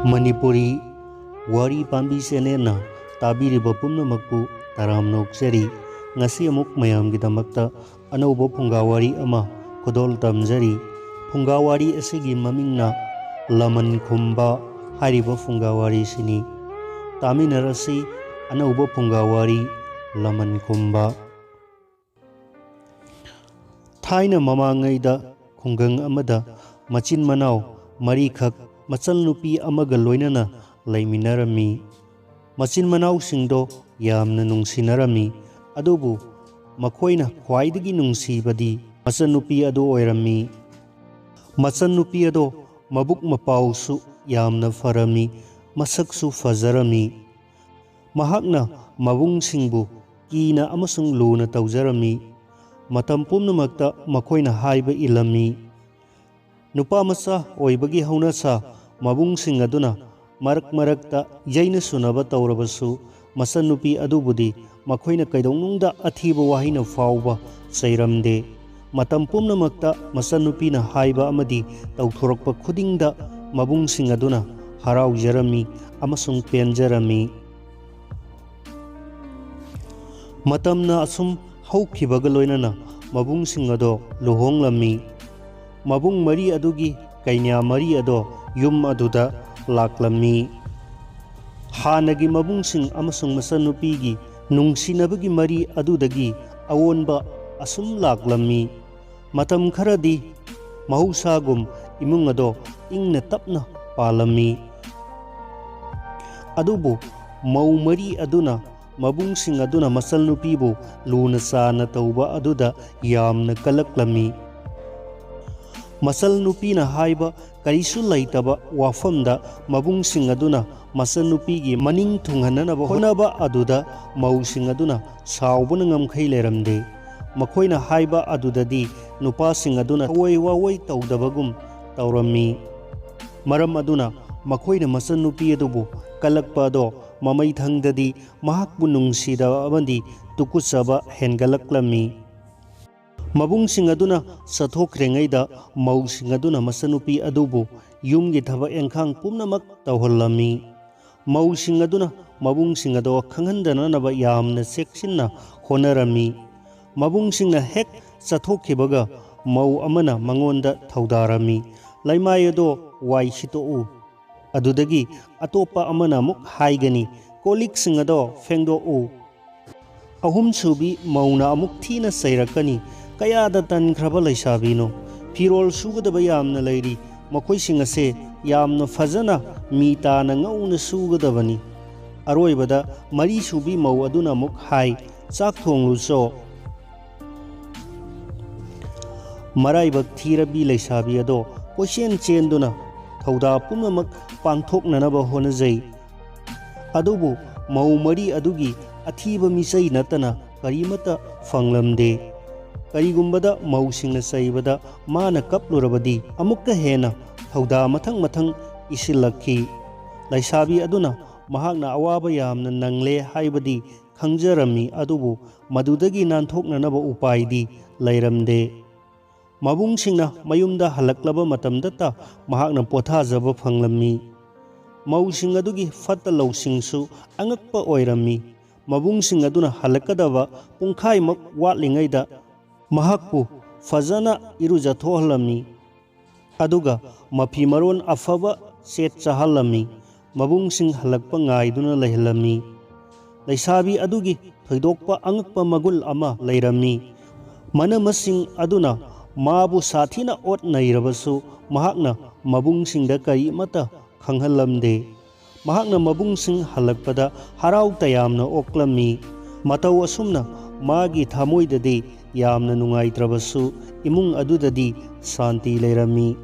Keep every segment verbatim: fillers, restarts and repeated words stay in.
ꯃꯅꯤꯄꯨꯔꯤ ꯋꯥꯔꯤ ꯄꯥꯝꯕꯤ ꯆꯦꯅꯦꯜꯅ ꯇꯥꯕꯤꯔꯤꯕ ꯄꯨꯝꯅꯃꯛꯄꯨ ꯇꯔꯥꯝꯅ ꯑꯣꯛꯆꯔꯤ꯫ ꯉꯁꯤ ꯑꯃꯨꯛ ꯃꯌꯥꯝꯒꯤꯗꯃꯛꯇ ꯑꯅꯧꯕ ꯐꯨꯡꯒꯥ ꯋꯥꯔꯤ ꯑꯃ ꯈꯨꯗꯣꯜ ꯇꯝꯖꯔꯤ꯫ ꯐꯨꯡꯒꯥ ꯋꯥꯔꯤ ꯑꯁꯤꯒꯤ ꯃꯃꯤꯡꯅ ꯂꯃꯟ ꯈꯨꯝꯕ ꯍꯥꯏꯔꯤꯕ ꯐꯨꯡꯒꯥ ꯋꯥꯔꯤꯁꯤꯅꯤ꯫ ꯇꯥꯃꯤꯟꯅꯔꯁꯤ ꯑꯅꯧꯕ ꯐꯨꯡꯒꯥ ꯋꯥꯔꯤ ꯂꯃꯟ ꯈꯨꯝꯕ꯫ ꯊꯥꯏꯅ ꯃꯃꯥꯡꯉꯩꯗ ꯈꯨꯡꯒꯪ ꯑꯃꯗ ꯃꯆꯤꯟ ꯃꯅꯥꯎ ꯃꯔꯤꯈꯛ ꯃꯆꯜꯅꯨꯄꯤ ꯑꯃꯒ ꯂꯣꯏꯅꯅ ꯂꯩꯃꯤꯟꯅꯔꯝꯃꯤ꯫ ꯃꯆꯤꯟ ꯃꯅꯥꯎꯁꯤꯡꯗꯣ ꯌꯥꯝꯅ ꯅꯨꯡꯁꯤꯅꯔꯝꯃꯤ꯫ ꯑꯗꯨꯕꯨ ꯃꯈꯣꯏꯅ ꯈ꯭ꯋꯥꯏꯗꯒꯤ ꯅꯨꯡꯁꯤꯕꯗꯤ ꯃꯆꯟꯅꯨꯄꯤ ꯑꯗꯨ ꯑꯣꯏꯔꯝꯃꯤ꯫ ꯃꯆꯟꯅꯨꯄꯤ ꯑꯗꯣ ꯃꯕꯨꯛ ꯃꯄꯥꯎꯁꯨ ꯌꯥꯝꯅ ꯐꯔꯝꯃꯤ, ꯃꯁꯛꯁꯨ ꯐꯖꯔꯝꯃꯤ꯫ ꯃꯍꯥꯛꯅ ꯃꯕꯨꯡꯁꯤꯡꯕꯨ ꯀꯤꯅ ꯑꯃꯁꯨꯡ ꯂꯨꯅ ꯇꯧꯖꯔꯝꯃꯤ꯫ ꯃꯇꯝ ꯄꯨꯝꯅꯃꯛꯇ ꯃꯈꯣꯏꯅ ꯍꯥꯏꯕ ꯏꯜꯂꯝꯃꯤ꯫ ꯅꯨꯄꯥ ꯃꯆꯥ ꯑꯣꯏꯕꯒꯤ ꯍꯧꯅꯁꯥ ꯃꯕꯨꯡꯁꯤꯡ ꯑꯗꯨꯅ ꯃꯔꯛ ꯃꯔꯛꯇ ꯌꯩꯅ ꯁꯨꯅꯕ ꯇꯧꯔꯕꯁꯨ, ꯃꯆꯟꯅꯨꯄꯤ ꯑꯗꯨꯕꯨꯗꯤ ꯃꯈꯣꯏꯅ ꯀꯩꯗꯧꯅꯨꯡꯗ ꯑꯊꯤꯕ ꯋꯥꯍꯩꯅ ꯐꯥꯎꯕ ꯆꯩꯔꯝꯗꯦ꯫ ꯃꯇꯝ ꯄꯨꯝꯅꯃꯛꯇ ꯃꯆꯟꯅꯨꯄꯤꯅ ꯍꯥꯏꯕ ꯑꯃꯗꯤ ꯇꯧꯊꯣꯔꯛꯄ ꯈꯨꯗꯤꯡꯗ ꯃꯕꯨꯡꯁꯤꯡ ꯑꯗꯨꯅ ꯍꯔꯥꯎꯖꯔꯝꯃꯤ ꯑꯃꯁꯨꯡ ꯄꯦꯟꯖꯔꯝꯃꯤ꯫ ꯃꯇꯝꯅ ꯑꯁꯨꯝ ꯍꯧꯈꯤꯕꯒ ꯂꯣꯏꯅꯅ ꯃꯕꯨꯡꯁꯤꯡ ꯑꯗꯣ ꯂꯨꯍꯣꯡꯂꯝꯃꯤ꯫ ꯃꯕꯨꯡ ꯃꯔꯤ ꯑꯗꯨꯒꯤ ꯀꯩꯅ꯭ꯌꯥ ꯃꯔꯤ ꯑꯗꯣ ꯌꯨꯝ ꯑꯗꯨꯗ ꯂꯥꯛꯂꯝꯃꯤ꯫ ꯍꯥꯟꯅꯒꯤ ꯃꯕꯨꯡꯁꯤꯡ ꯑꯃꯁꯨꯡ ꯃꯆꯟꯅꯨꯄꯤꯒꯤ ꯅꯨꯡꯁꯤꯅꯕꯒꯤ ꯃꯔꯤ ꯑꯗꯨꯗꯒꯤ ꯑꯑꯣꯟꯕ ꯑꯁꯨꯝ ꯂꯥꯛꯂꯝꯃꯤ꯫ ꯃꯇꯝ ꯈꯔꯗꯤ ꯃꯍꯧꯁꯥꯒꯨꯝ ꯏꯃꯨꯡ ꯑꯗꯣ ꯏꯪꯅ ꯇꯞꯅ ꯄꯥꯜꯂꯝꯃꯤ꯫ ꯑꯗꯨꯕꯨ ꯃꯧ ꯃꯔꯤ ꯑꯗꯨꯅ ꯃꯕꯨꯡꯁꯤꯡ ꯑꯗꯨꯅ ꯃꯆꯜꯅꯨꯄꯤꯕꯨ ꯂꯨꯅ ꯆꯥꯟꯅ ꯇꯧꯕ ꯑꯗꯨꯗ ꯌꯥꯝꯅ ꯀꯜꯂꯛꯂꯝꯃꯤ꯫ ꯃꯆꯜꯅꯨꯄꯤꯅ ꯍꯥꯏꯕ ꯀꯔꯤꯁꯨ ꯂꯩꯇꯕ ꯋꯥꯐꯝꯗ ꯃꯕꯨꯡꯁꯤꯡ ꯑꯗꯨꯅ ꯃꯆꯟꯅꯨꯄꯤꯒꯤ ꯃꯅꯤꯡ ꯊꯨꯡꯍꯟꯅꯅꯕ ꯍꯣꯠꯅꯕ ꯑꯗꯨꯗ ꯃꯧꯁꯤꯡ ꯑꯗꯨꯅ ꯁꯥꯎꯕꯅ ꯉꯝꯈꯩ ꯂꯩꯔꯝꯗꯦ꯫ ꯃꯈꯣꯏꯅ ꯍꯥꯏꯕ ꯑꯗꯨꯗꯗꯤ ꯅꯨꯄꯥꯁꯤꯡ ꯑꯗꯨꯅ ꯊꯑꯣꯏ ꯋꯥꯑꯣꯏ ꯇꯧꯗꯕꯒꯨꯝ ꯇꯧꯔꯝꯃꯤ꯫ ꯃꯔꯝ ꯑꯗꯨꯅ ꯃꯈꯣꯏꯅ ꯃꯆꯟꯅꯨꯄꯤ ꯑꯗꯨꯕꯨ ꯀꯜꯂꯛꯄ ꯑꯗꯣ ꯃꯃꯩꯊꯪꯗꯗꯤ ꯃꯍꯥꯛꯄꯨ ꯅꯨꯡꯁꯤꯗꯕ ꯑꯃꯗꯤ ꯇꯨꯀꯨꯠꯆꯕ ꯍꯦꯟꯒꯠꯂꯛꯂꯝꯃꯤ꯫ ꯃꯕꯨꯡꯁꯤꯡ ꯑꯗꯨꯅ ꯆꯠꯊꯣꯛꯈ꯭ꯔꯤꯉꯩꯗ ꯃꯧꯁꯤꯡ ꯑꯗꯨꯅ ꯃꯆꯟꯅꯨꯄꯤ ꯑꯗꯨꯕꯨ ꯌꯨꯝꯒꯤ ꯊꯕꯛ ꯏꯪꯈꯥꯡ ꯄꯨꯝꯅꯃꯛ ꯇꯧꯍꯜꯂꯝꯃꯤ꯫ ꯃꯧꯁꯤꯡ ꯑꯗꯨꯅ ꯃꯕꯨꯡꯁꯤꯡ ꯑꯗꯣ ꯈꯪꯍꯟꯗꯅꯅꯕ ꯌꯥꯝꯅ ꯆꯦꯛꯁꯤꯟꯅ ꯍꯣꯠꯅꯔꯝꯃꯤ꯫ ꯃꯕꯨꯡꯁꯤꯡꯅ ꯍꯦꯛ ꯆꯠꯊꯣꯛꯈꯤꯕꯒ ꯃꯧ ꯑꯃꯅ ꯃꯉꯣꯟꯗ ꯊꯧꯗꯥꯔꯝꯃꯤ, "ꯂꯩꯃꯥꯏ ꯑꯗꯣ ꯋꯥꯏ ꯁꯤꯠꯇꯣꯛꯎ"꯫ ꯑꯗꯨꯗꯒꯤ ꯑꯇꯣꯞꯄ ꯑꯃꯅ ꯑꯃꯨꯛ ꯍꯥꯏꯒꯅꯤ, "ꯀꯣꯜ ꯂꯤꯛꯁꯤꯡ ꯑꯗꯣ ꯐꯦꯡꯗꯣꯛꯎ"꯫ ꯑꯍꯨꯝꯁꯨꯕꯤ ꯃꯧꯅ ꯑꯃꯨꯛ ꯊꯤꯅ ꯆꯩꯔꯛꯀꯅꯤ, "ꯀꯌꯥꯗ ꯇꯟꯈ꯭ꯔꯕ ꯂꯩꯁꯥꯕꯤꯅꯣ! ꯐꯤꯔꯣꯜ ꯁꯨꯒꯗꯕ ꯌꯥꯝꯅ ꯂꯩꯔꯤ, ꯃꯈꯣꯏꯁꯤꯡ ꯑꯁꯦ ꯌꯥꯝꯅ ꯐꯖꯅ ꯃꯤ ꯇꯥꯅ ꯉꯧꯅ ꯁꯨꯒꯗꯕꯅꯤ"꯫ ꯑꯔꯣꯏꯕꯗ ꯃꯔꯤꯁꯨꯕꯤ ꯃꯧ ꯑꯗꯨꯅ ꯑꯃꯨꯛ ꯍꯥꯏ, "ꯆꯥꯛ ꯊꯣꯡꯂꯨꯆꯣ"꯫ ꯃꯔꯥꯏꯕꯛ ꯊꯤꯔꯕꯤ ꯂꯩꯁꯥꯕꯤ ꯑꯗꯣ ꯀꯣꯏꯆꯦꯟ ꯆꯦꯟꯗꯨꯅ ꯊꯧꯗꯥ ꯄꯨꯝꯅꯃꯛ ꯄꯥꯡꯊꯣꯛꯅꯅꯕ ꯍꯣꯠꯅꯖꯩ꯫ ꯑꯗꯨꯕꯨ ꯃꯧ ꯃꯔꯤ ꯑꯗꯨꯒꯤ ꯑꯊꯤꯕ ꯃꯤꯆꯩ ꯅꯠꯇꯅ ꯀꯔꯤꯃꯠꯇ ꯐꯪꯂꯝꯗꯦ꯫ ꯀꯔꯤꯒꯨꯝꯕꯗ ꯃꯧꯁꯤꯡꯅ ꯆꯩꯕꯗ ꯃꯥꯅ ꯀꯞꯂꯨꯔꯕꯗꯤ ꯑꯃꯨꯛꯀ ꯍꯦꯟꯅ ꯊꯧꯗꯥ ꯃꯊꯪ ꯃꯊꯪ ꯏꯁꯤꯜꯂꯛꯈꯤ꯫ ꯂꯩꯁꯥꯕꯤ ꯑꯗꯨꯅ ꯃꯍꯥꯛꯅ ꯑꯋꯥꯕ ꯌꯥꯝꯅ ꯅꯪꯂꯦ ꯍꯥꯏꯕꯗꯤ ꯈꯪꯖꯔꯝꯃꯤ, ꯑꯗꯨꯕꯨ ꯃꯗꯨꯗꯒꯤ ꯅꯥꯟꯊꯣꯛꯅꯅꯕ ꯎꯄꯥꯏꯗꯤ ꯂꯩꯔꯝꯗꯦ꯫ ꯃꯕꯨꯡꯁꯤꯡꯅ ꯃꯌꯨꯝꯗ ꯍꯜꯂꯛꯂꯕ ꯃꯇꯝꯗꯇ ꯃꯍꯥꯛꯅ ꯄꯣꯊꯥꯖꯕ ꯐꯪꯂꯝꯃꯤ꯫ ꯃꯧꯁꯤꯡ ꯑꯗꯨꯒꯤ ꯐꯠꯇ ꯂꯧꯁꯤꯡꯁꯨ ꯑꯉꯛꯄ ꯑꯣꯏꯔꯝꯃꯤ꯫ ꯃꯕꯨꯡꯁꯤꯡ ꯑꯗꯨꯅ ꯍꯜꯂꯛꯀꯗꯕ ꯄꯨꯡꯈꯥꯏꯃꯨꯛ ꯋꯥꯠꯂꯤꯉꯩꯗ ꯃꯍꯥꯛꯄꯨ ꯐꯖꯅ ꯏꯔꯨꯖꯊꯣꯛꯍꯜꯂꯝꯃꯤ꯫ ꯑꯗꯨꯒ ꯃꯐꯤ ꯃꯔꯣꯟ ꯑꯐꯕ ꯁꯦꯠ ꯆꯥꯍꯜꯂꯝꯃꯤ꯫ ꯃꯕꯨꯡꯁꯤꯡ ꯍꯜꯂꯛꯄ ꯉꯥꯏꯗꯨꯅ ꯂꯩꯍꯜꯂꯝꯃꯤ꯫ ꯂꯩꯁꯥꯕꯤ ꯑꯗꯨꯒꯤ ꯊꯣꯏꯗꯣꯛꯄ ꯑꯉꯛꯄ ꯃꯒꯨꯟ ꯑꯃ ꯂꯩꯔꯝꯃꯤ꯫ ꯃꯅꯃꯁꯤꯡ ꯑꯗꯨꯅ ꯃꯥꯕꯨ ꯁꯥꯊꯤꯅ ꯑꯣꯠ ꯅꯩꯔꯕꯁꯨ ꯃꯍꯥꯛꯅ ꯃꯕꯨꯡꯁꯤꯡꯗ ꯀꯔꯤꯃꯠꯇ ꯈꯪꯍꯜꯂꯝꯗꯦ꯫ ꯃꯍꯥꯛꯅ ꯃꯕꯨꯡꯁꯤꯡ ꯍꯜꯂꯛꯄꯗ ꯍꯔꯥꯎ ꯇꯌꯥꯝꯅ ꯑꯣꯛꯂꯝꯃꯤ꯫ ꯃꯇꯧ ꯑꯁꯨꯝꯅ ꯃꯥꯒꯤ ꯊꯃꯣꯏꯗꯗꯤ ꯌꯥꯝꯅ ꯅꯨꯡꯉꯥꯏꯇ꯭ꯔꯕꯁꯨ ꯏꯃꯨꯡ ꯑꯗꯨꯗꯗꯤ ꯁꯥꯟꯇꯤ ꯂꯩꯔꯝꯃꯤ꯫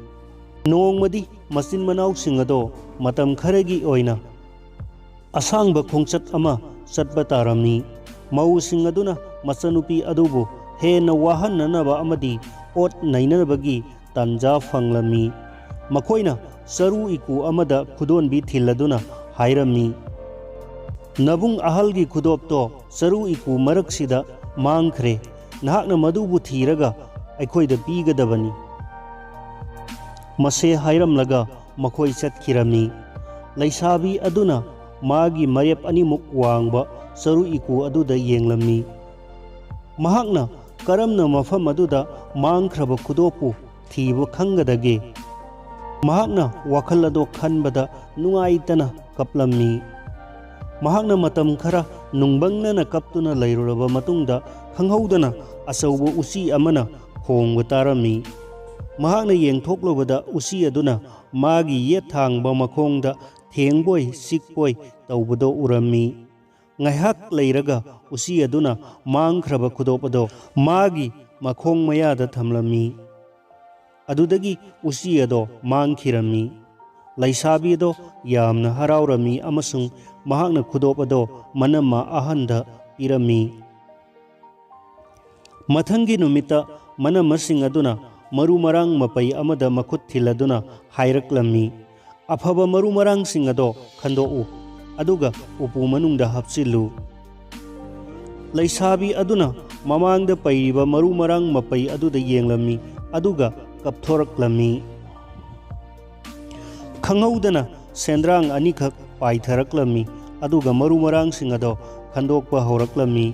ꯅꯣꯡꯃꯗꯤ ꯃꯆꯤꯟ ꯃꯅꯥꯎꯁꯤꯡ ꯑꯗꯣ ꯃꯇꯝ ꯈꯔꯒꯤ ꯑꯣꯏꯅ ꯑꯁꯥꯡꯕ ꯈꯣꯡꯆꯠ ꯑꯃ ꯆꯠꯄ ꯇꯥꯔꯝꯃꯤ꯫ ꯃꯧꯁꯤꯡ ꯑꯗꯨꯅ ꯃꯆꯟꯅꯨꯄꯤ ꯑꯗꯨꯕꯨ ꯍꯦꯟꯅ ꯋꯥꯍꯟꯅꯅꯕ ꯑꯃꯗꯤ ꯑꯣꯠ ꯅꯩꯅꯅꯕꯒꯤ ꯇꯥꯟꯖꯥ ꯐꯪꯂꯝꯃꯤ꯫ ꯃꯈꯣꯏꯅ ꯆꯔꯨ ꯏꯀꯨ ꯑꯃꯗ ꯈꯨꯗꯣꯟꯕꯤ ꯊꯤꯜꯂꯗꯨꯅ ꯍꯥꯏꯔꯝꯃꯤ, "ꯅꯕꯨꯡ ꯑꯍꯜꯒꯤ ꯈꯨꯗꯣꯞꯇꯣ ꯆꯔꯨ ꯏꯀꯨ ꯃꯔꯛꯁꯤꯗ ꯃꯥꯡꯈ꯭ꯔꯦ꯫ ꯅꯍꯥꯛꯅ ꯃꯗꯨꯕꯨ ꯊꯤꯔꯒ ꯑꯩꯈꯣꯏꯗ ꯄꯤꯒꯗꯕꯅꯤ꯫ ꯃꯁꯦ ꯍꯥꯏꯔꯝꯂꯒ ꯃꯈꯣꯏ ꯆꯠꯈꯤꯔꯝꯃꯤ꯫ ꯂꯩꯁꯥꯕꯤ ꯑꯗꯨꯅ ꯃꯥꯒꯤ ꯃꯔꯦꯞ ꯑꯅꯤꯃꯨꯛ ꯋꯥꯡꯕ ꯆꯔꯨ ꯏꯀꯨ ꯑꯗꯨꯗ ꯌꯦꯡꯂꯝꯃꯤ꯫ ꯃꯍꯥꯛꯅ ꯀꯔꯝꯅ ꯃꯐꯝ ꯑꯗꯨꯗ ꯃꯥꯡꯈ꯭ꯔꯕ ꯈꯨꯗꯣꯞꯄꯨ ꯊꯤꯕ ꯈꯪꯒꯗꯒꯦ? ꯃꯍꯥꯛꯅ ꯋꯥꯈꯜ ꯑꯗꯣ ꯈꯟꯕꯗ ꯅꯨꯡꯉꯥꯏꯇꯅ ꯀꯞꯂꯝꯃꯤ꯫ ꯃꯍꯥꯛꯅ ꯃꯇꯝ ꯈꯔ ꯅꯨꯡꯕꯪꯅꯅ ꯀꯞꯇꯨꯅ ꯂꯩꯔꯨꯔꯕ ꯃꯇꯨꯡꯗ, ꯈꯪꯍꯧꯗꯅ ꯑꯆꯧꯕ ꯎꯆꯤ ꯑꯃꯅ ꯈꯣꯡꯕ ꯇꯥꯔꯝꯃꯤ꯫ ꯃꯍꯥꯛꯅ ꯌꯦꯡꯊꯣꯛꯂꯨꯕꯗ, ꯎꯆꯤ ꯑꯗꯨꯅ ꯃꯥꯒꯤ ꯌꯦꯠ ꯊꯥꯡꯕ ꯃꯈꯣꯡꯗ ꯊꯦꯡꯕꯣꯏ ꯆꯤꯛꯄꯣꯏ ꯇꯧꯕꯗꯣ ꯎꯔꯝꯃꯤ꯫ ꯉꯥꯏꯍꯥꯛ ꯂꯩꯔꯒ ꯎꯆꯤ ꯑꯗꯨꯅ ꯃꯥꯡꯈ꯭ꯔꯕ ꯈꯨꯗꯣꯞ ꯑꯗꯣ ꯃꯥꯒꯤ ꯃꯈꯣꯡ ꯃꯌꯥꯗ ꯊꯝꯂꯝꯃꯤ꯫ ꯑꯗꯨꯗꯒꯤ ꯎꯆꯤ ꯑꯗꯣ ꯃꯥꯡꯈꯤꯔꯝꯃꯤ꯫ ꯂꯩꯁꯥꯕꯤ ꯑꯗꯣ ꯌꯥꯝꯅ ꯍꯔꯥꯎꯔꯝꯃꯤ ꯑꯃꯁꯨꯡ ꯃꯍꯥꯛꯅ ꯈꯨꯗꯣꯞ ꯑꯗꯣ ꯃꯅꯝꯃ ꯑꯍꯟꯗ ꯄꯤꯔꯝꯃꯤ꯫ ꯃꯊꯪꯒꯤ ꯅꯨꯃꯤꯠꯇ ꯃꯅꯝꯃꯁꯤꯡ ꯑꯗꯨꯅ ꯃꯔꯨ ꯃꯔꯥꯡ ꯃꯄꯩ ꯑꯃꯗ ꯃꯈꯨꯠ ꯊꯤꯜꯂꯗꯨꯅ ꯍꯥꯏꯔꯛꯂꯝꯃꯤ, "ꯑꯐꯕ ꯃꯔꯨ ꯃꯔꯥꯡꯁꯤꯡ ꯑꯗꯣ ꯈꯟꯗꯣꯛꯎ, ꯑꯗꯨꯒ ꯎꯄꯨ ꯃꯅꯨꯡꯗ ꯍꯥꯞꯆꯤꯜꯂꯨ"꯫ ꯂꯩꯁꯥꯕꯤ ꯑꯗꯨꯅ ꯃꯃꯥꯡꯗ ꯄꯩꯔꯤꯕ ꯃꯔꯨ ꯃꯔꯥꯡ ꯃꯄꯩ ꯑꯗꯨꯗ ꯌꯦꯡꯂꯝꯃꯤ, ꯑꯗꯨꯒ ꯀꯞꯊꯣꯔꯛꯂꯝꯃꯤ꯫ ꯈꯪꯍꯧꯗꯅ ꯁꯦꯟꯗ꯭ꯔꯥꯡ ꯑꯅꯤꯈꯛ ꯄꯥꯏꯊꯔꯛꯂꯝꯃꯤ, ꯑꯗꯨꯒ ꯃꯔꯨ ꯃꯔꯥꯡꯁꯤꯡ ꯑꯗꯣ ꯈꯟꯗꯣꯛꯄ ꯍꯧꯔꯛꯂꯝꯃꯤ꯫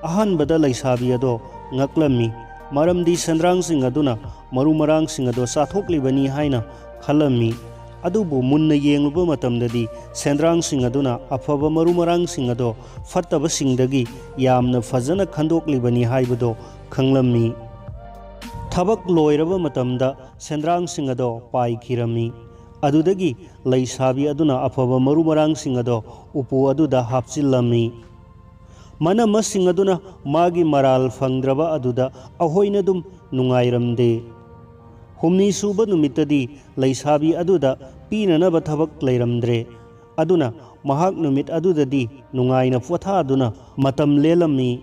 ꯑꯍꯥꯟꯕꯗ ꯂꯩꯁꯥꯕꯤ ꯑꯗꯣ ꯉꯛꯂꯝꯃꯤ, ꯃꯔꯝꯗꯤ ꯁꯦꯟꯗ꯭ꯔꯥꯡꯁꯤꯡ ꯑꯗꯨꯅ ꯃꯔꯨ ꯃꯔꯥꯡꯁꯤꯡ ꯑꯗꯣ ꯆꯥꯊꯣꯛꯂꯤꯕꯅꯤ ꯍꯥꯏꯅ ꯈꯜꯂꯝꯃꯤ꯫ ꯑꯗꯨꯕꯨ ꯃꯨꯟꯅ ꯌꯦꯡꯂꯨꯕ ꯃꯇꯝꯗꯗꯤ ꯁꯦꯟꯗ꯭ꯔꯥꯡꯁꯤꯡ ꯑꯗꯨꯅ ꯑꯐꯕ ꯃꯔꯨ ꯃꯔꯥꯡꯁꯤꯡ ꯑꯗꯣ ꯐꯠꯇꯕꯁꯤꯡꯗꯒꯤ ꯌꯥꯝꯅ ꯐꯖꯅ ꯈꯟꯗꯣꯛꯂꯤꯕꯅꯤ ꯍꯥꯏꯕꯗꯣ ꯈꯪꯂꯝꯃꯤ꯫ ꯊꯕꯛ ꯂꯣꯏꯔꯕ ꯃꯇꯝꯗ ꯁꯦꯟꯗ꯭ꯔꯥꯡꯁꯤꯡ ꯑꯗꯣ ꯄꯥꯏꯈꯤꯔꯝꯃꯤ꯫ ꯑꯗꯨꯗꯒꯤ ꯂꯩꯁꯥꯕꯤ ꯑꯗꯨꯅ ꯑꯐꯕ ꯃꯔꯨ ꯃꯔꯥꯡꯁꯤꯡ ꯑꯗꯣ ꯎꯄꯨ ꯑꯗꯨꯗ ꯍꯥꯞꯆꯤꯜꯂꯝꯃꯤ꯫ ꯃꯅꯝꯃꯁꯤꯡ ꯑꯗꯨꯅ ꯃꯥꯒꯤ ꯃꯔꯥꯜ ꯐꯪꯗ꯭ꯔꯕ ꯑꯗꯨꯗ ꯑꯍꯣꯏꯅꯗꯨꯝ ꯅꯨꯡꯉꯥꯏꯔꯝꯗꯦ꯫ ꯍꯨꯝꯅꯤ ꯁꯨꯕ ꯅꯨꯃꯤꯠꯇꯗꯤ ꯂꯩꯁꯥꯕꯤ ꯑꯗꯨꯗ ꯄꯤꯅꯅꯕ ꯊꯕꯛ ꯂꯩꯔꯝꯗ꯭ꯔꯦ꯫ ꯑꯗꯨꯅ ꯃꯍꯥꯛ ꯅꯨꯃꯤꯠ ꯑꯗꯨꯗꯗꯤ ꯅꯨꯡꯉꯥꯏꯅ ꯄꯣꯊꯥꯗꯨꯅ ꯃꯇꯝ ꯂꯦꯜꯂꯝꯃꯤ꯫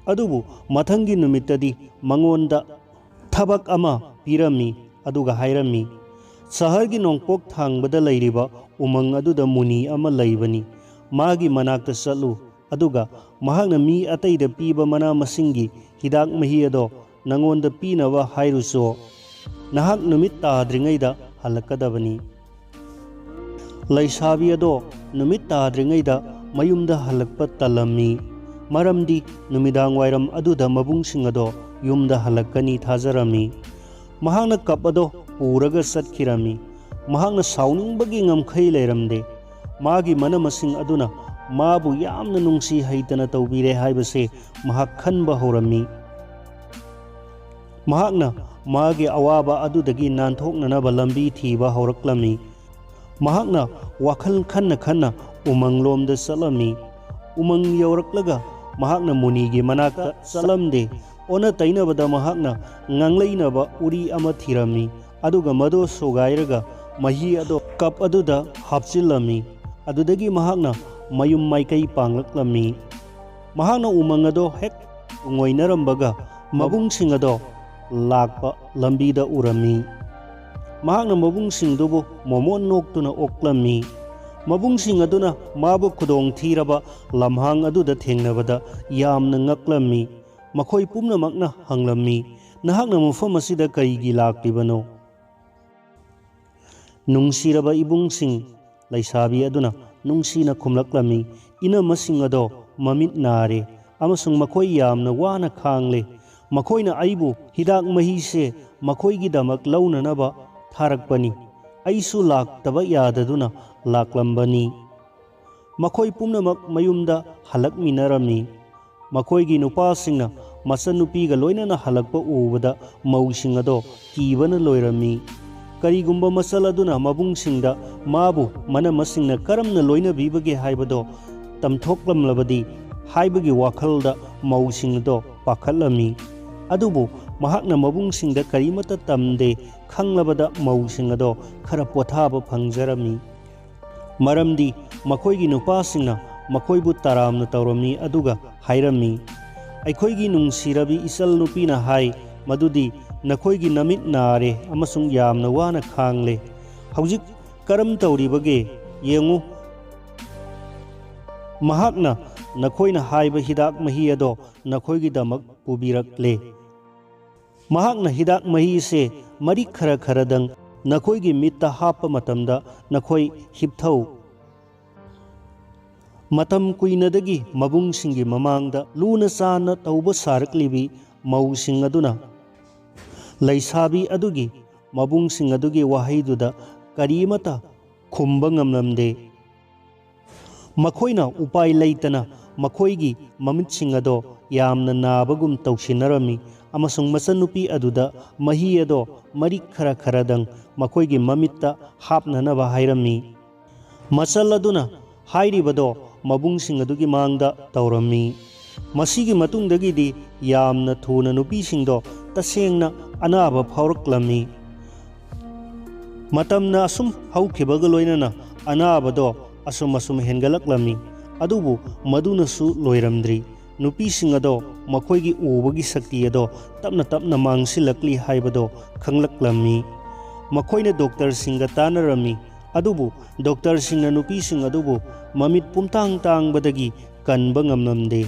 ꯑꯗꯨꯕꯨ ꯃꯊꯪꯒꯤ ꯅꯨꯃꯤꯠꯇꯗꯤ ꯃꯉꯣꯟꯗ ꯊꯕꯛ ꯑꯃ ꯄꯤꯔꯝꯃꯤ, ꯑꯗꯨꯒ ꯍꯥꯏꯔꯝꯃꯤ, "ꯁꯍꯔꯒꯤ ꯅꯣꯡꯄꯣꯛ ꯊꯥꯡꯕꯗ ꯂꯩꯔꯤꯕ ꯎꯃꯪ ꯑꯗꯨꯗ ꯃꯨꯅꯤ ꯑꯃ ꯂꯩꯕꯅꯤ꯫ ꯃꯥꯒꯤ ꯃꯅꯥꯛꯇ ꯆꯠꯂꯨ, ꯑꯗꯨꯒ ꯃꯍꯥꯛꯅ ꯃꯤ ꯑꯇꯩꯗ ꯄꯤꯕ ꯃꯅꯥ ꯃꯁꯤꯡꯒꯤ ꯍꯤꯗꯥꯛ ꯃꯍꯤ ꯑꯗꯣ ꯅꯉꯣꯟꯗ ꯄꯤꯅꯕ ꯍꯥꯏꯔꯨꯆꯣ꯫ ꯅꯍꯥꯛ ꯅꯨꯃꯤꯠ ꯇꯥꯗ꯭ꯔꯤꯉꯩꯗ ꯍꯜꯂꯛꯀꯗꯕꯅꯤ꯫" ꯂꯩꯁꯥꯕꯤ ꯑꯗꯣ ꯅꯨꯃꯤꯠ ꯇꯥꯗ꯭ꯔꯤꯉꯩꯗ ꯃꯌꯨꯝꯗ ꯍꯜꯂꯛꯄ ꯇꯜꯂꯝꯃꯤ꯫ ꯃꯔꯝꯗꯤ ꯅꯨꯃꯤꯗꯥꯡ ꯋꯥꯏꯔꯝ ꯑꯗꯨꯗ ꯃꯕꯨꯡꯁꯤꯡ ꯑꯗꯣ ꯌꯨꯝꯗ ꯍꯜꯂꯛꯀꯅꯤ ꯊꯥꯖꯔꯝꯃꯤ꯫ ꯃꯍꯥꯛꯅ ꯀꯞ ꯑꯗꯣ ꯄꯨꯔꯒ ꯆꯠꯈꯤꯔꯝꯃꯤ꯫ ꯃꯍꯥꯛꯅ ꯁꯥꯎꯅꯤꯡꯕꯒꯤ ꯉꯝꯈꯩ ꯂꯩꯔꯝꯗꯦ꯫ ꯃꯥꯒꯤ ꯃꯅꯃꯁꯤꯡ ꯑꯗꯨꯅ ꯃꯥꯕꯨ ꯌꯥꯝꯅ ꯅꯨꯡꯁꯤ ꯍꯩꯇꯅ ꯇꯧꯕꯤꯔꯦ ꯍꯥꯏꯕꯁꯦ ꯃꯍꯥꯛ ꯈꯟꯕ ꯍꯧꯔꯝꯃꯤ꯫ ꯃꯍꯥꯛꯅ ꯃꯥꯒꯤ ꯑꯋꯥꯕ ꯑꯗꯨꯗꯒꯤ ꯅꯥꯟꯊꯣꯛꯅꯅꯕ ꯂꯝꯕꯤ ꯊꯤꯕ ꯍꯧꯔꯛꯂꯝꯃꯤ꯫ ꯃꯍꯥꯛꯅ ꯋꯥꯈꯜ ꯈꯟꯅ ꯈꯟꯅ ꯎꯃꯪꯂꯣꯝꯗ ꯆꯠꯂꯝꯃꯤ꯫ ꯎꯃꯪ ꯌꯧꯔꯛꯂꯒ ꯃꯍꯥꯛꯅ ꯃꯨꯅꯤꯒꯤ ꯃꯅꯥꯛꯇ ꯆꯠꯂꯝꯗꯦ꯫ ꯑꯣꯟꯅ ꯇꯩꯅꯕꯗ ꯃꯍꯥꯛꯅ ꯉꯥꯡꯂꯩꯅꯕ ꯎꯔꯤ ꯑꯃ ꯊꯤꯔꯝꯃꯤ, ꯑꯗꯨꯒ ꯃꯗꯨ ꯁꯨꯒꯥꯏꯔꯒ ꯃꯍꯤ ꯑꯗꯨ ꯀꯞ ꯑꯗꯨꯗ ꯍꯥꯞꯆꯤꯜꯂꯝꯃꯤ꯫ ꯑꯗꯨꯗꯒꯤ ꯃꯍꯥꯛꯅ ꯃꯌꯨꯝ ꯃꯥꯏꯀꯩ ꯄꯥꯡꯂꯛꯂꯝꯃꯤ꯫ ꯃꯍꯥꯛꯅ ꯎꯃꯪ ꯑꯗꯣ ꯍꯦꯛ ꯇꯨꯡꯑꯣꯏꯅꯔꯝꯕꯒ ꯃꯕꯨꯡꯁꯤꯡ ꯑꯗꯣ ꯂꯥꯛꯄ ꯂꯝꯕꯤꯗ ꯎꯔꯝꯃꯤ꯫ ꯃꯍꯥꯛꯅ ꯃꯕꯨꯡꯁꯤꯡꯗꯨꯕꯨ ꯃꯣꯃꯣꯟ ꯅꯣꯛꯇꯨꯅ ꯑꯣꯛꯂꯝꯃꯤ꯫ ꯃꯕꯨꯡꯁꯤꯡ ꯑꯗꯨꯅ ꯃꯥꯕꯨ ꯈꯨꯗꯣꯡ ꯊꯤꯔꯕ ꯂꯝꯍꯥꯡ ꯑꯗꯨꯗ ꯊꯦꯡꯅꯕꯗ ꯌꯥꯝꯅ ꯉꯛꯂꯝꯃꯤ꯫ ꯃꯈꯣꯏ ꯄꯨꯝꯅꯃꯛꯅ ꯍꯪꯂꯝꯃꯤ, "ꯅꯍꯥꯛꯅ ꯃꯐꯝ ꯑꯁꯤꯗ ꯀꯔꯤꯒꯤ ꯂꯥꯛꯂꯤꯕꯅꯣ?" ꯅꯨꯡꯁꯤꯔꯕ ꯏꯕꯨꯡꯁꯤꯡ, ꯂꯩꯁꯥꯕꯤ ꯑꯗꯨꯅ ꯅꯨꯡꯁꯤꯅ ꯈꯨꯝꯂꯛꯂꯝꯃꯤ, "ꯏꯅꯝꯃꯁꯤꯡ ꯑꯗꯣ ꯃꯃꯤꯠ ꯅꯥꯔꯦ ꯑꯃꯁꯨꯡ ꯃꯈꯣꯏ ꯌꯥꯝꯅ ꯋꯥꯅ ꯈꯥꯡꯂꯦ꯫ ꯃꯈꯣꯏꯅ ꯑꯩꯕꯨ ꯍꯤꯗꯥꯛ ꯃꯍꯤꯁꯦ ꯃꯈꯣꯏꯒꯤꯗꯃꯛ ꯂꯧꯅꯅꯕ ꯊꯥꯔꯛꯄꯅꯤ꯫ ꯑꯩꯁꯨ ꯂꯥꯛꯇꯕ ꯌꯥꯗꯗꯨꯅ ꯂꯥꯛꯂꯝꯕꯅꯤ꯫" ꯃꯈꯣꯏ ꯄꯨꯝꯅꯃꯛ ꯃꯌꯨꯝꯗ ꯍꯜꯂꯛꯃꯤꯟꯅꯔꯝꯃꯤ꯫ ꯃꯈꯣꯏꯒꯤ ꯅꯨꯄꯥꯁꯤꯡꯅ ꯃꯆꯟꯅꯨꯄꯤꯒ ꯂꯣꯏꯅꯅ ꯍꯜꯂꯛꯄ ꯎꯕꯗ ꯃꯧꯁꯤꯡ ꯑꯗꯣ ꯀꯤꯕꯅ ꯂꯣꯏꯔꯝꯃꯤ꯫ ꯀꯔꯤꯒꯨꯝꯕ ꯃꯆꯜ ꯑꯗꯨꯅ ꯃꯕꯨꯡꯁꯤꯡꯗ ꯃꯥꯕꯨ ꯃꯅꯝꯃꯁꯤꯡꯅ ꯀꯔꯝꯅ ꯂꯣꯏꯅꯕꯤꯕꯒꯦ ꯍꯥꯏꯕꯗꯣ ꯇꯝꯊꯣꯛꯂꯝꯂꯕꯗꯤ ꯍꯥꯏꯕꯒꯤ ꯋꯥꯈꯜꯗ ꯃꯧꯁꯤꯡ ꯑꯗꯣ ꯄꯥꯈꯠꯂꯝꯃꯤ꯫ ꯑꯗꯨꯕꯨ ꯃꯍꯥꯛꯅ ꯃꯕꯨꯡꯁꯤꯡꯗ ꯀꯔꯤꯃꯠꯇ ꯇꯝꯗꯦ ꯈꯪꯂꯕꯗ ꯃꯧꯁꯤꯡ ꯑꯗꯣ ꯈꯔ ꯄꯣꯊꯥꯕ ꯐꯪꯖꯔꯝꯃꯤ꯫ ꯃꯔꯝꯗꯤ ꯃꯈꯣꯏꯒꯤ ꯅꯨꯄꯥꯁꯤꯡꯅ ꯃꯈꯣꯏꯕꯨ ꯇꯔꯥꯝꯅ ꯇꯧꯔꯝꯃꯤ ꯑꯗꯨꯒ ꯍꯥꯏꯔꯝꯃꯤ, "ꯑꯩꯈꯣꯏꯒꯤ ꯅꯨꯡꯁꯤꯔꯕꯤ ꯏꯆꯜ ꯅꯨꯄꯤꯅ ꯍꯥꯏ ꯃꯗꯨꯗꯤ ꯅꯈꯣꯏꯒꯤ ꯅꯃꯤꯠ ꯅꯥꯔꯦ ꯑꯃꯁꯨꯡ ꯌꯥꯝꯅ ꯋꯥꯅ ꯈꯥꯡꯂꯦ꯫ ꯍꯧꯖꯤꯛ ꯀꯔꯝ ꯇꯧꯔꯤꯕꯒꯦ? ꯌꯦꯡꯉꯨ, ꯃꯍꯥꯛꯅ ꯅꯈꯣꯏꯅ ꯍꯥꯏꯕ ꯍꯤꯗꯥꯛ ꯃꯍꯤ ꯑꯗꯣ ꯅꯈꯣꯏꯒꯤꯗꯃꯛ ꯄꯨꯕꯤꯔꯛꯂꯦ꯫ ꯃꯍꯥꯛꯅ ꯍꯤꯗꯥꯛ ꯃꯍꯤꯁꯦ ꯃꯔꯤꯛ ꯈꯔ ꯈꯔꯗꯪ ꯅꯈꯣꯏꯒꯤ ꯃꯤꯠꯇ ꯍꯥꯞꯄ ꯃꯇꯝꯗ ꯅꯈꯣꯏ ꯍꯤꯞꯊꯧ꯫ ꯃꯇꯝ ꯀꯨꯏꯅꯗꯒꯤ ꯃꯕꯨꯡꯁꯤꯡꯒꯤ ꯃꯃꯥꯡꯗ ꯂꯨꯅ ꯆꯥꯟꯅ ꯇꯧꯕ ꯁꯥꯔꯛꯂꯤꯕꯤ ꯃꯧꯁꯤꯡ ꯑꯗꯨꯅ ꯂꯩꯁꯥꯕꯤ ꯑꯗꯨꯒꯤ ꯃꯕꯨꯡꯁꯤꯡ ꯑꯗꯨꯒꯤ ꯋꯥꯍꯩꯗꯨꯗ ꯀꯔꯤꯃꯠꯇ ꯈꯨꯝꯕ ꯉꯝꯂꯝꯗꯦ꯫ ꯃꯈꯣꯏꯅ ꯎꯄꯥꯏ ꯂꯩꯇꯅ ꯃꯈꯣꯏꯒꯤ ꯃꯃꯤꯠꯁꯤꯡ ꯑꯗꯣ ꯌꯥꯝꯅ ꯅꯥꯕꯒꯨꯝ ꯇꯧꯁꯤꯟꯅꯔꯝꯃꯤ ꯑꯃꯁꯨꯡ ꯃꯆꯟꯅꯨꯄꯤ ꯑꯗꯨꯗ ꯃꯍꯤ ꯑꯗꯣ ꯃꯔꯤꯛ ꯈꯔ ꯈꯔꯗꯪ ꯃꯈꯣꯏꯒꯤ ꯃꯃꯤꯠꯇ ꯍꯥꯞꯅꯅꯕ ꯍꯥꯏꯔꯝꯃꯤ꯫ ꯃꯆꯜ ꯑꯗꯨꯅ ꯍꯥꯏꯔꯤꯕꯗꯣ ꯃꯕꯨꯡꯁꯤꯡ ꯑꯗꯨꯒꯤ ꯃꯥꯡꯗ ꯇꯧꯔꯝꯃꯤ꯫ ꯃꯁꯤꯒꯤ ꯃꯇꯨꯡꯗꯒꯤꯗꯤ ꯌꯥꯝꯅ ꯊꯨꯅ ꯅꯨꯄꯤꯁꯤꯡꯗꯣ ꯇꯁꯦꯡꯅ ꯑꯅꯥꯕ ꯐꯥꯎꯔꯛꯂꯝꯃꯤ꯫ ꯃꯇꯝꯅ ꯑꯁꯨꯝ ꯍꯧꯈꯤꯕꯒ ꯂꯣꯏꯅꯅ ꯑꯅꯥꯕꯗꯣ ꯑꯁꯨꯝ ꯑꯁꯨꯝ ꯍꯦꯟꯒꯠꯂꯛꯂꯝꯃꯤ꯫ ꯑꯗꯨꯕꯨ ꯃꯗꯨꯅꯁꯨ ꯂꯣꯏꯔꯝꯗ꯭ꯔꯤ꯫ ꯅꯨꯄꯤꯁꯤꯡ ꯑꯗꯣ ꯃꯈꯣꯏꯒꯤ ꯎꯕꯒꯤ ꯁꯛꯇꯤ ꯑꯗꯣ ꯇꯞꯅ ꯇꯞꯅ ꯃꯥꯡꯁꯤꯜꯂꯛꯂꯤ ꯍꯥꯏꯕꯗꯣ ꯈꯪꯂꯛꯂꯝꯃꯤ꯫ ꯃꯈꯣꯏꯅ ꯗꯣꯛꯇꯔꯁꯤꯡꯒ ꯇꯥꯟꯅꯔꯝꯃꯤ꯫ ꯑꯗꯨꯕꯨ ꯗꯣꯛꯇꯔꯁꯤꯡꯅ ꯅꯨꯄꯤꯁꯤꯡ ꯑꯗꯨꯕꯨ ꯃꯃꯤꯠ ꯄꯨꯝꯇꯥꯡ ꯇꯥꯡꯕꯗꯒꯤ ꯀꯟꯕ ꯉꯝꯂꯝꯗꯦ꯫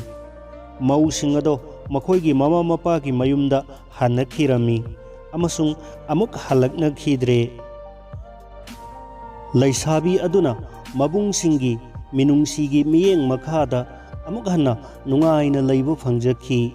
ꯃꯧꯁꯤꯡ ꯑꯗꯣ ꯃꯈꯣꯏꯒꯤ ꯃꯃꯥ ꯃꯄꯥꯒꯤ ꯃꯌꯨꯝꯗ ꯍꯟꯅꯈꯤꯔꯝꯃꯤ ꯑꯃꯁꯨꯡ ꯑꯃꯨꯛ ꯍꯜꯂꯛꯅꯈꯤꯗ꯭ꯔꯦ꯫ ꯂꯩꯁꯥꯕꯤ ꯑꯗꯨꯅ ꯃꯕꯨꯡꯁꯤꯡꯒꯤ ꯃꯤꯅꯨꯡꯁꯤꯒꯤ ꯃꯤꯠꯌꯦꯡ ꯃꯈꯥꯗ ꯑꯃꯨꯛ ꯍꯟꯅ ꯅꯨꯡꯉꯥꯏꯅ ꯂꯩꯕ ꯐꯪꯖꯈꯤ꯫